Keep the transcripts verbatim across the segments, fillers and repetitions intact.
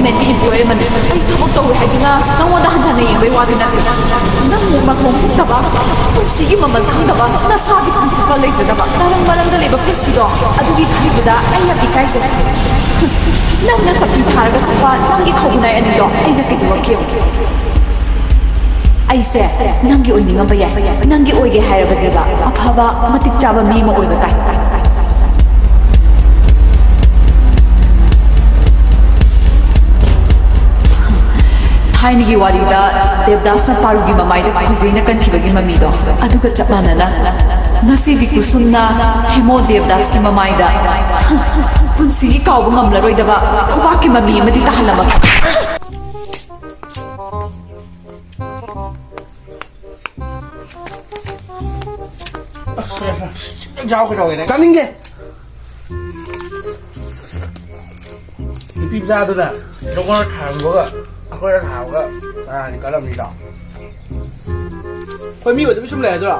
ꯃꯦꯟꯗꯤ employee ꯑꯃꯅꯤ꯫ ꯑꯩ ꯊꯕꯛ ꯇꯧꯔꯦ ꯍꯥꯏꯗꯨꯅ ꯅꯪꯉꯣꯟꯗ ꯍꯟꯊꯅ ꯌꯦꯡꯕꯩ ꯋꯥꯗꯤ ꯅꯠꯇꯦ꯫ ꯅꯪꯃꯨꯛ ꯃꯊꯣꯡ ꯍꯨꯛꯇꯕ, ꯄꯨꯟꯁꯤꯒꯤ ꯃꯃꯜ ꯈꯪꯗꯕ, ꯅꯁꯥꯒꯤ principle ꯂꯩꯖꯗꯕ, ꯃꯔꯝ ꯃꯔꯝꯗ ꯂꯩꯕ ꯄꯨꯟꯁꯤꯗꯣ, ꯑꯗꯨꯒꯤ ꯈꯟꯕꯗ ꯑꯩ ꯌꯥꯝ ꯏꯀꯥꯏꯖꯩ꯫ ꯅꯪꯅ ꯆꯞꯄꯤ ꯊꯥꯔꯒ ꯆꯠꯄ ꯅꯪꯒꯤ ꯈꯧꯒꯨꯅꯥꯏ ꯑꯅꯤꯗꯣ ꯑꯩꯅ ꯀꯩꯗꯧꯔꯛꯀꯦ? ꯑꯩꯁꯦ ꯅꯪꯒꯤ ꯑꯣꯏꯅꯤꯡꯉꯝꯕ ꯌꯥꯏ꯫ ꯅꯪꯒꯤ ꯑꯣꯏꯒꯦ ꯍꯥꯏꯔꯕꯗꯤꯕ, ꯑꯐꯕ, ꯃꯇꯤꯛ ꯆꯥꯕ ꯃꯤ ꯑꯃ ꯑꯣꯏꯕ ꯇꯥꯏ꯫ ꯊꯥꯏꯅꯒꯤ ꯋꯥꯔꯤꯗ ꯗꯦꯕꯗꯥꯁꯅ ꯄꯥꯔꯨꯒꯤ ꯃꯃꯥꯏꯗ ꯈꯨꯖꯩꯅ ꯀꯟꯈꯤꯕꯒꯤ ꯃꯃꯤꯗꯣ, ꯑꯗꯨꯒ ꯆꯞ ꯃꯥꯟꯅꯅ ꯉꯁꯤꯗꯤ ꯀꯨꯁꯨꯝꯅ ꯍꯦꯃꯣ ꯗꯦꯕꯗꯥꯁꯀꯤ ꯃꯃꯥꯏꯗ ꯄꯨꯟꯁꯤꯒꯤ ꯀꯥꯎꯕ ꯉꯝꯂꯔꯣꯏꯗꯕ ꯈꯨꯕꯥꯛꯀꯤ ꯃꯃꯤ ꯑꯃꯗꯤ ꯇꯥꯍꯜꯂꯝꯃꯒꯦ꯫ ꯆꯥꯅꯤꯡꯗꯦ꯫ ꯅꯨꯄꯤ ꯃꯆꯥꯗꯨꯅ ꯖꯣꯒꯔ ꯊꯥꯔꯝꯕꯒ ꯑꯩꯈꯣꯏꯅ ꯊꯥꯕꯒ ꯀꯅꯥꯅ ꯀꯜꯂꯝꯃꯤꯅꯣ? ꯑꯩꯈꯣꯏ ꯃꯤ ꯑꯣꯏꯗꯕꯤ ꯁꯨꯝ ꯂꯩꯔꯗ꯭ꯔꯣ?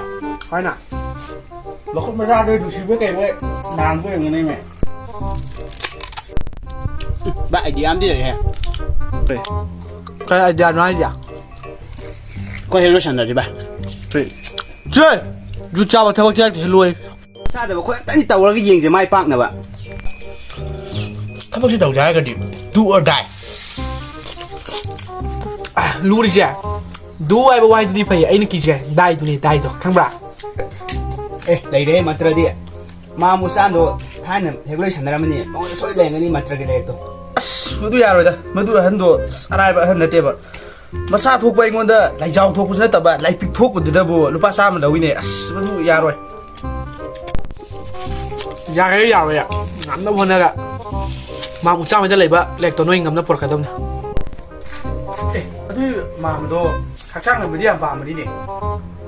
ꯍꯥꯏꯅ ꯃꯈꯨꯠ ꯃꯆꯥꯗꯣ ꯅꯨꯡꯁꯤꯕ ꯀꯩꯅꯣ ꯅꯥꯟꯕ ꯑꯣꯏꯔꯝꯒꯅꯤꯅꯦ꯫ ꯚꯥꯏ, idea ꯑꯃꯗꯤ ꯂꯩꯔꯦꯍꯦ꯫ ꯀꯩ idea ꯅꯣ ꯍꯥꯏꯁꯦ? ꯑꯩꯈꯣꯏ ꯍꯦꯛ ꯂꯣꯏꯁꯟꯅꯁꯤ, ꯚꯥꯏ꯫ ꯆꯦ! ꯖꯨꯠ ꯆꯥꯕ ꯊꯕꯛ ꯆꯥꯔꯛꯇꯦ, ꯍꯦ ꯂꯣꯏ꯫ ꯆꯥꯗꯕ ꯑꯩꯈꯣꯏ ꯑꯝꯇꯗꯤ ꯇꯧꯔꯒ ꯌꯦꯡꯁꯦ, ꯃꯥꯏ ꯄꯥꯛꯅꯕ꯫ ꯊꯕꯛꯁꯤ ꯇꯧꯁꯦ ꯍꯥꯏꯔꯒꯗꯤ do or die꯫ Ah, ꯂꯨꯔꯤꯁꯦ, do ꯍꯥꯏꯕ ꯋꯥꯍꯩꯗꯨꯗꯤ ꯐꯩ, ꯑꯩꯅ ꯀꯤꯁꯦ die ꯗꯨꯅꯦ, die ꯗꯣ, ꯈꯪꯕ꯭ꯔꯥ? ꯑꯦ, ꯂꯩꯔꯦꯍꯦ ꯃꯟꯇ꯭ꯔꯗꯤ꯫ ꯃꯥ ꯃꯨꯆꯥꯟꯗꯣ ꯊꯥꯏꯅ ꯍꯦꯛ ꯂꯣꯏ ꯁꯥꯟꯅꯔꯝꯃꯅꯤ, ꯃꯉꯣꯟꯗ ꯁꯣꯏ ꯂꯩꯔꯝꯒꯅꯤ ꯃꯟꯇ꯭ꯔꯒꯤ ꯂꯥꯏꯔꯤꯛꯇꯣ꯫ ꯑꯁ, ꯃꯗꯨ ꯌꯥꯔꯣꯏꯗ, ꯃꯗꯨ ꯑꯍꯟꯗꯣ ꯑꯁ ꯑꯔꯥꯏꯕ ꯑꯍꯟ ꯅꯠꯇꯦꯕ꯫ ꯃꯁꯥ ꯊꯣꯛꯄ ꯑꯩꯉꯣꯟꯗ ꯂꯥꯏꯖꯥꯎ ꯊꯣꯛꯄꯁꯨ ꯅꯠꯇꯕ, ꯂꯥꯏꯄꯤꯛ ꯊꯣꯛꯄꯗꯨꯗꯕꯨ ꯂꯨꯄꯥ ꯆꯥꯝꯃ ꯂꯧꯏꯅꯦ꯫ ꯑꯁ, ꯃꯗꯨ ꯌꯥꯔꯣꯏ꯫ ꯌꯥꯒꯦꯔꯥ ꯌꯥꯔꯣꯏꯔꯥ, ꯉꯝꯅꯕ ꯍꯣꯠꯅꯔꯒ ꯃꯥ ꯃꯨꯆꯥꯟ ꯍꯣꯏꯗ ꯂꯩꯕ ꯂꯥꯏꯔꯤꯛꯇꯣ ꯅꯣꯏ ꯉꯝꯅ ꯄꯨꯔꯛꯀꯗꯕꯅꯤ꯫ ꯑꯦ, ꯑꯗꯨ ꯃꯥꯝꯃꯗꯣ ꯍꯛꯆꯥꯡ ꯉꯝꯕꯗꯤ ꯌꯥꯝ ꯄꯥꯝꯕꯅꯤꯅꯦ꯫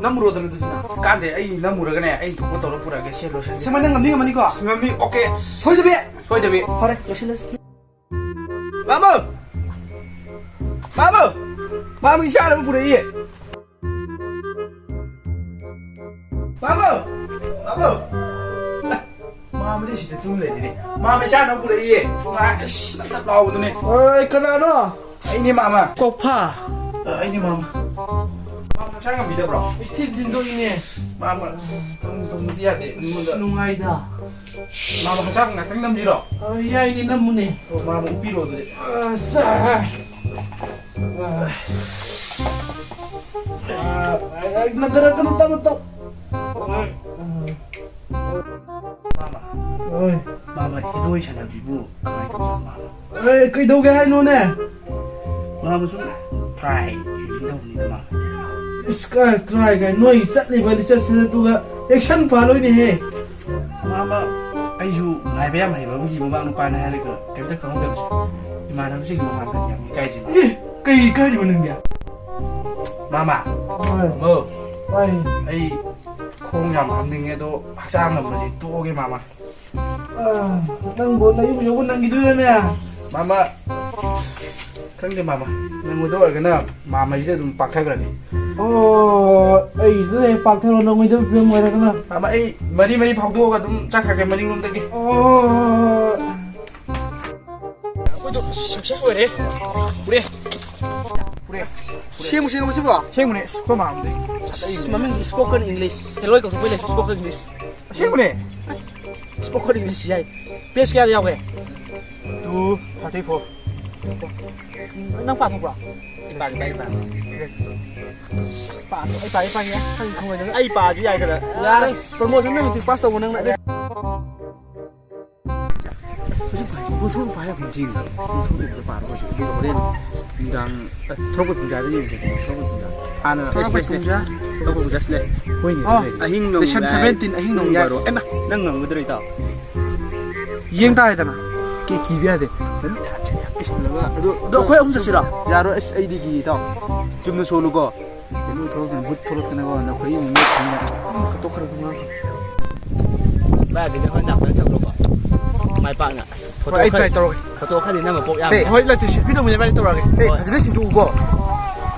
ꯅꯝꯃꯨꯔꯣꯗꯅ ꯑꯗꯨꯁꯤꯅ꯫ ꯀꯥꯟꯗꯦ, ꯑꯩ ꯅꯝꯃꯨꯔꯒꯅꯦ, ꯑꯩ ꯊꯣꯛꯄ ꯇꯧꯔ ꯄꯨꯔꯛꯑꯒꯦ, ꯁꯦ, ꯂꯣꯏꯁꯟꯁꯦ꯫ ꯁꯦ, ꯃꯥ ꯅꯪ ꯉꯝꯅꯤ, ꯉꯝꯃꯅꯤꯀꯣ? ꯉꯝꯅꯤ, okay꯫ ꯁꯣꯏꯗꯕꯤ꯫ ꯁꯣꯏꯗꯕꯤ꯫ ꯐꯔꯦ, ꯂꯣꯏꯁꯤꯜꯂꯁꯤ꯫ ꯃꯥꯃꯣ! ꯃꯥꯃꯣ! ꯃꯥꯃꯣ, ꯏꯆꯥ ꯑꯃ ꯄꯨꯔꯛꯏꯌꯦ꯫ ꯃꯥꯃꯣ! ꯃꯥꯃꯣ! ꯃꯥꯃꯗꯤ ꯁꯤꯗ ꯇꯨꯝ ꯂꯩꯔꯤꯅꯦ꯫ ꯃꯥꯃ ꯏꯆꯥꯅ ꯄꯨꯔꯛꯏꯌꯦ꯫ ꯁꯨꯃꯥꯏ ꯑꯁ ꯅꯞ ꯅꯞ ꯂꯥꯎꯕꯗꯨꯅꯦ꯫ ꯑꯣꯏ, ꯀꯅꯥꯅꯣ? ꯑꯩꯅꯦ ꯃꯥꯃ꯫ ꯀꯣꯛꯐꯥ꯫ ꯑ, ꯑꯩꯅꯦ ꯃꯥꯃ꯫ ꯃꯥꯃ ꯍꯛꯆꯥꯡ ꯉꯝꯕꯤꯗꯕ꯭ꯔꯣ? ꯏꯁ, ꯊꯤꯟ ꯊꯤꯟꯗꯣꯛꯏꯅꯦ꯫ ꯃꯥꯃ, ꯇꯨꯝ-, ꯇꯨꯝꯕꯗꯤ ꯌꯥꯗꯦ꯫ ꯃꯤꯉꯣꯟꯗ ꯅꯨꯡꯉꯥꯏꯗ꯫ ꯃꯥꯃ ꯍꯛꯆꯥꯡ ꯉꯥꯛꯇꯪ ꯅꯝꯁꯤꯔꯣ? ꯑ, ꯌꯥꯏꯅꯦ, ꯅꯝꯃꯨꯅꯦ꯫ ꯑꯣ, ꯃꯥꯃ ꯎꯞꯄꯤꯔꯣ ꯑꯗꯨꯗꯤ꯫ ꯑꯁ, ꯑ꯫ ꯑ, ꯑ, ꯅꯟꯊꯔꯛꯀꯅꯨ, ꯇꯞꯅ ꯇꯧ꯫ ꯃꯥꯃ, ꯍꯣꯏ꯫ ꯃꯥꯃ, ꯍꯦꯂꯣꯏ ꯁꯥꯟꯅꯕꯁꯤꯕꯨ ꯀꯃꯥꯏꯅ ꯇꯧꯕꯅꯣ, ꯃꯥꯃ? ꯑꯦ, ꯀꯩꯗꯧꯒꯦ ꯍꯥꯏꯅꯣꯅꯦ? ꯃꯥꯃ ꯁꯨꯝ try ꯇꯧꯕꯅꯤꯗ, ꯃꯥꯃ꯫ ꯏꯁ, ꯀꯥꯏ try ꯀꯥꯏ? ꯅꯣꯏ ꯆꯠꯂꯤꯕ ꯂꯤꯆꯠ ꯁꯥꯖꯠꯇꯨꯒ action ꯐꯥꯜꯂꯣꯏꯅꯦꯍꯦ꯫ ꯃꯥꯃ, ꯑꯩꯁꯨ ꯉꯥꯏꯕ ꯌꯥꯝ ꯍꯩꯕ ꯑꯃꯒꯤ ꯃꯃꯥ ꯅꯨꯄꯥꯅ ꯍꯥꯏꯔꯒ ꯀꯩꯝꯇ ꯈꯪꯍꯧꯗꯕꯁꯦ꯫ ꯏꯃꯥꯟꯅꯕꯁꯤꯡꯒꯤ ꯃꯃꯥꯡꯗ ꯌꯥꯝ ꯏꯀꯥꯏꯖꯩ꯫ ꯑꯦ, ꯀꯩ ꯏꯀꯥꯏꯔꯤꯕ ꯅꯪꯗꯤ? ꯃꯥꯃ꯫ ꯍꯣꯏ꯫ ꯃꯥꯃꯣ꯫ ꯍꯣꯏ꯫ ꯑꯩ ꯈꯣꯡ ꯌꯥꯝ ꯍꯥꯝꯅꯤꯡꯉꯦ, ꯑꯗꯣ ꯍꯛꯆꯥꯡ ꯉꯝꯕꯁꯦ ꯇꯣꯛꯑꯒꯦ, ꯃꯥꯃ꯫ ꯑ, ꯅꯪꯕꯨ ꯅꯌꯨꯝ ꯌꯧꯕ ꯅꯪꯈꯤꯗꯣꯏꯔꯅꯦ? ꯃꯥꯃ, ꯈꯪꯗꯦ, ꯃꯥꯃ꯫ ꯅꯪ ꯑꯣꯏꯗꯧ ꯑꯣꯏꯔꯒꯅ ꯃꯥꯃꯩꯁꯤꯗ ꯑꯗꯨꯝ ꯄꯥꯛꯊꯈ꯭ꯔꯒꯦ꯫ ꯑꯣ, ꯑꯩꯁꯤꯗ ꯍꯦꯛ ꯄꯥꯛꯊꯔꯣ, ꯅꯪ ꯑꯣꯏꯗꯕ ꯐꯤꯕꯝ ꯑꯣꯏꯔꯒꯅ꯫ ꯃꯥꯃ, ꯑꯩ ꯃꯔꯤ ꯃꯔꯤ ꯐꯥꯎꯗꯣꯛꯑꯒ ꯑꯗꯨꯝ ꯆꯠꯈ꯭ꯔꯒꯦ ꯃꯅꯤꯡꯂꯣꯝꯗꯒꯤ꯫ ꯑꯣ꯫ ꯑꯩꯈꯣꯏꯗꯣ success ꯑꯣꯏꯔꯦ꯫ ꯄꯨꯔꯦ꯫ ꯄꯨꯔꯦ꯫ ꯁꯦꯡꯕꯨ ꯁꯦꯡꯉꯕꯣ ꯁꯤꯕꯣ? ꯁꯦꯡꯕꯅꯦ꯫ ꯑꯁ, ꯑꯩꯈꯣꯏ ꯃꯥꯝꯗꯤ ꯁꯠꯂꯛꯏꯅꯦ꯫ ꯃꯃꯤꯡꯗꯤ spoken English꯫ ꯍꯦꯂꯣꯏ ꯀꯧꯊꯣꯛꯄꯩ ꯂꯩ, spoken English꯫ ꯑꯁꯦꯡꯕꯅꯦ? Spoken English ꯌꯥꯏ꯫ Page ꯀꯌꯥꯗ ꯌꯥꯎꯒꯦ? Two thirty four꯫ ꯅꯪ ꯄꯥꯊꯣꯛꯄ꯭ꯔꯣ? ꯑꯩ ꯄꯥꯒꯦ, ꯄꯥꯒꯦ, ꯄꯥꯒꯦ꯫ ꯄꯥ-, ꯑꯩ ꯄꯥꯒꯦ, ꯄꯥꯒꯦ꯫ ꯈꯪꯉꯤ, ꯈꯪꯉꯣꯏꯗꯅ꯫ ꯑꯩ ꯄꯥꯗꯤ ꯌꯥꯏ ꯀꯗ꯫ ꯌꯥꯔꯦ꯫ Promotion ꯅꯨꯃꯤꯠꯇꯤ pass ꯇꯧꯕ ꯅꯪꯅ꯫ ꯍꯧꯖꯤꯛ ꯄꯥꯏ, ꯄꯣꯠꯊꯣꯛ ꯄꯥꯏ ꯌꯥꯝ ꯊꯤꯅ꯫ ꯄꯣꯠꯊꯣꯛ ꯄꯥꯔꯣ ꯍꯧꯖꯤꯛ꯫ ꯑꯗꯨꯒ ꯍꯣꯔꯦꯟ ꯅꯨꯡꯗꯥꯡ, ꯑ, ꯊꯣꯔꯛꯄ ꯄꯨꯡꯖꯥꯗ ꯌꯦꯡꯁꯦ꯫ ꯊꯣꯔꯛꯄ ꯄꯨꯡꯖꯥ꯫ ꯍꯥꯟꯅ ꯊꯣꯔꯛꯄ ꯄꯨꯡꯖꯥ꯫ ꯊꯣꯔꯛꯄ ꯄꯨꯡꯖꯥꯁꯤ ꯂꯩ꯫ ꯍꯣꯏꯅꯦ, ꯑꯣ, ꯂꯩ꯫ ꯑꯍꯤꯡ ꯅꯣꯡ ꯂꯤꯁꯟ ꯌꯥꯏ꯫ Seventeen, ꯑꯍꯤꯡ ꯅꯣꯡ ꯄꯨꯡ ꯌꯥꯏ꯫ ꯕꯥꯔꯣ꯫ ꯑꯩꯃ, ꯅꯪ ꯉꯝꯒꯗ꯭ꯔꯣ, ꯏꯇꯥꯎ? ꯌꯦꯡ ꯇꯥꯔꯦꯗꯅ꯫ ꯀꯤ-, ꯀꯤꯕ ꯌꯥꯗꯦ꯫ ꯂꯝꯕꯤ ꯌꯥꯝ ꯆꯤꯛꯑꯦ, ꯌꯥꯝ ꯄꯤꯁꯜꯂꯒ꯫ ꯑꯗꯨ, ꯑꯗꯣ ꯑꯩꯈꯣꯏ ꯑꯍꯨꯝ ꯆꯠꯁꯤꯔꯣ? ꯌꯥꯔꯣꯏ, ꯑꯁ, ꯑꯩꯗꯤ ꯀꯤ, ꯏꯇꯥꯎ꯫ ꯆꯨꯝꯅ ꯁꯣꯜꯂꯨꯀꯣ꯫ ꯀꯩꯅꯣ ꯊꯣꯛꯂꯛꯇꯅ, ꯚꯨꯠ ꯊꯣꯛꯂꯛꯇꯅꯀꯣ, ꯅꯈꯣꯏ ꯑꯃꯨꯛ ꯃꯦꯠ ꯈꯪꯗꯅ꯫ ꯎꯝ, ꯈꯠꯇꯣꯛꯈ꯭ꯔꯦ, ꯈꯠꯇꯣꯛꯈ꯭ꯔꯦ꯫ ꯚꯥꯏ, ꯑꯗꯨꯗꯤ ꯍꯣꯔꯦꯟ ꯂꯥꯛꯄꯗ ꯆꯠꯂꯣꯀꯣ꯫ ꯃꯥꯏ ꯄꯥꯛꯅ꯫ ꯍꯣꯏ, ꯑꯩ try ꯇꯧꯔꯒꯦ꯫ Photo ꯈꯔꯗꯤ ꯅꯝꯃ ꯄꯣꯛ ꯌꯥꯕꯅꯦ꯫ ꯑꯦ, ꯍꯣꯏ, ꯅꯠꯇꯦ, ꯁꯤ video ꯃꯌꯥꯝ ꯑꯩ ꯇꯧꯔꯛꯑꯒꯦ꯫ ꯑꯦ, ꯍꯣꯏ꯫ ꯐꯖꯅ ꯁꯤꯟꯗꯣꯛꯎꯀꯣ꯫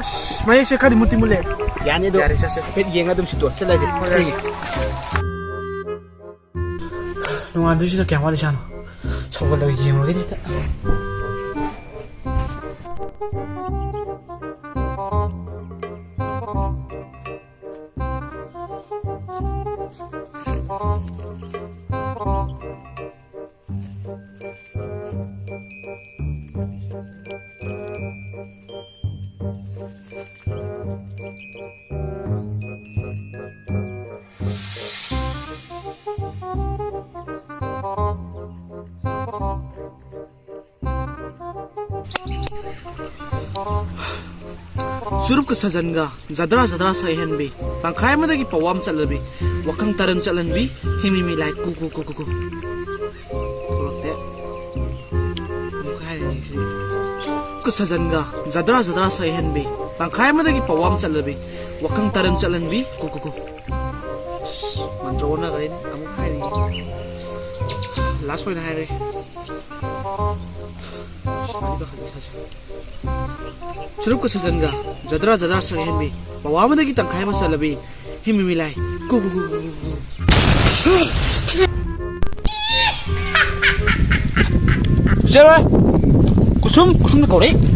ꯑꯁ, ꯃꯌꯦꯛꯁꯦ ꯈꯔꯗꯤ ꯃꯨꯠꯇꯤ ꯃꯨꯠꯂꯦ꯫ ꯌꯥꯅꯤ, ꯑꯗꯣ ꯌꯥꯔꯦ, ꯆꯠꯁꯦ꯫ ꯍꯥꯏꯐꯦꯠ ꯌꯦꯡꯉ ꯑꯗꯨꯝ ꯁꯤꯠꯇꯣꯛ ꯆꯠꯂꯁꯦ꯫ ꯍꯣꯏ, ꯌꯥꯔꯦ꯫ ꯊꯦꯡꯉꯦ꯫ ꯅꯣꯡꯉꯥꯟꯗꯣꯏꯁꯤꯅ ꯀꯌꯥꯝ ꯋꯥꯠꯂꯤ ꯁꯥꯅꯣ? ꯁꯧꯒꯠꯂꯒ ꯌꯦꯡꯉꯨꯔꯒꯦ ꯍꯦꯛꯇ꯫ ꯆꯨꯔꯨꯞꯀ ꯁꯥꯖꯟꯒ ꯖꯗ꯭ꯔꯥ ꯖꯗ꯭ꯔꯥ ꯁꯛꯍꯟꯕꯤ, ꯇꯪꯈꯥꯏ ꯑꯃꯗꯒꯤ ꯄꯋꯥ ꯑꯃ ꯆꯠꯂꯕꯤ, ꯋꯥꯈꯪ ꯇꯔꯪ ꯆꯠꯍꯟꯕꯤ, ꯍꯤꯃꯤꯃꯤ ꯂꯥꯏ ꯀꯨ ꯀꯨ ꯀꯨ ꯀꯨ ꯀꯨ꯫ ꯊꯣꯛꯂꯛꯇꯦ꯫ ꯑꯃꯨꯛꯀ ꯍꯥꯏꯔꯤꯅꯤ ꯁꯤ꯫ ꯆꯨꯔꯨꯞꯀ ꯁꯥꯖꯟꯒ ꯖꯗ꯭ꯔꯥ ꯖꯗ꯭ꯔꯥ ꯁꯛꯍꯟꯕꯤ, ꯇꯪꯈꯥꯏ ꯑꯃꯗꯒꯤ ꯄꯋꯥ ꯑꯃ ꯆꯠꯂꯕꯤ, ꯋꯥꯈꯪ ꯇꯔꯪ ꯆꯠꯍꯟꯕꯤ, ꯀꯨ ꯀꯨ ꯀꯨ꯫ ꯑꯁ, ꯃꯟꯇ꯭ꯔ ꯑꯣꯟꯅꯈ꯭ꯔꯦꯅꯦ꯫ ꯑꯃꯨꯛ ꯍꯥꯏꯔꯤꯅꯤ꯫ ꯂꯥꯁ ꯑꯣꯏꯅ ꯍꯥꯏꯔꯒꯦ꯫ ꯁꯨꯔꯨꯞꯀ ꯁꯖꯟꯒ ꯖꯗ꯭ꯔꯥ ꯖꯗ꯭ꯔꯥ ꯁꯛꯍꯦꯟꯕꯤ, ꯄꯋꯥ ꯑꯃꯗꯒꯤ ꯇꯪꯈꯥꯏ ꯑꯃ ꯆꯠꯂꯕꯤ ꯍꯤꯃꯤ ꯃꯤꯂꯥꯏ꯫ ꯀꯨ ꯀꯨ ꯀꯨ ꯀꯨ ꯀꯨ꯫ ꯆꯦꯔꯣꯏ꯫ ꯀꯨꯁꯨꯝ, ꯀꯨꯁꯨꯝꯅ ꯀꯧꯔꯛꯏ꯫